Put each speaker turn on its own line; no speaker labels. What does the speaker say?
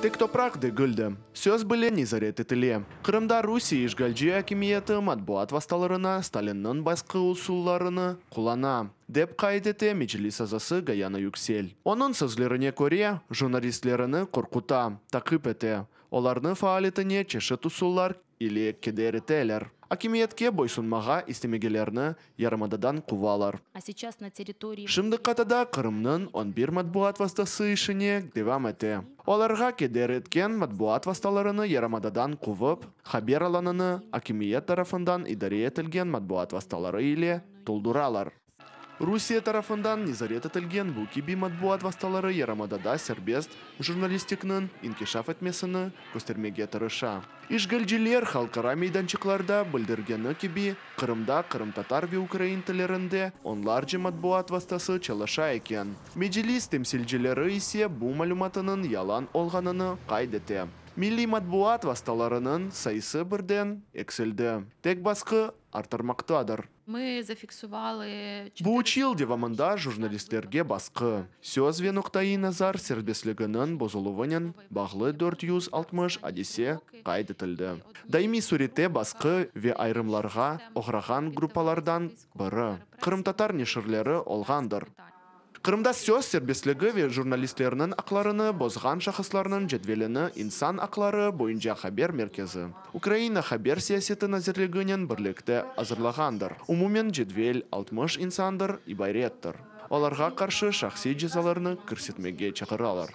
Tek topraq degil de, söz bile nezaret etile. Qırımda Rusiye işğalci akimiyeti matbuat vastalarına Stalinniñ basqı usullarını qullana, dep qayd ete Meclis azası Gayana Yüksel. Onıñ sözlerine köre, jurnalistlerini qorquta, taqip ete, olarnı faaliyetine çeşit usullar ile keder eteler, akimiyetke boysunmağa istemegenlerni yarımadadan quvalar. Şimdi qatada Qırımnıñ on bir matbuat vastası işine devam ete. Olarğa keder etken matbuat vastalarını yarımadadan quvıp, haber alanını akimiyet tarafından idare etilgen matbuat vastaları ile tolduralar. Rusiye tarafından nezaret etilgen bu kibi matbuat vastaları yarımadada serbest jurnalistikniñ inkişaf etmesini köstermege tırışa. İşğalciler halqara meydançıqlarda bildirgeni kibi, Qırımda qırımtatar ve ukrain tillerinde onlarca matbuat vastası çalışa eken. Meclis temsilcileri ise bu malümatınıñ yalan olğanını qayd ete. Milliy matbuat vastalarınıñ sayısı birden eksildi. Tek basqı arttırmaqtadır. Bu üç yıl devamında jurnalistlerge basqı, söz ve noqtaiy nazar serbestliginiñ bozuluvınen bağlı 460 adise qayd etildi. Daimiy sürette basqı ve ayırımlarğa oğrağan gruppalardan biri, qırımtatar neşirleri olğandır. Qırımda söz serbestligi ve jurnalistlerniñ aqlarını bozğan şahıslarnıñ cedvelini İnsan aqları boyunca haber merkezi, Ukraina haber siyaseti nazirliginen birlikte azırlağandır. Umumen cedvel 60 insandır ibarettir. Olarğa qarşı şahsiy cezalarnı kirsetmege çağıralar.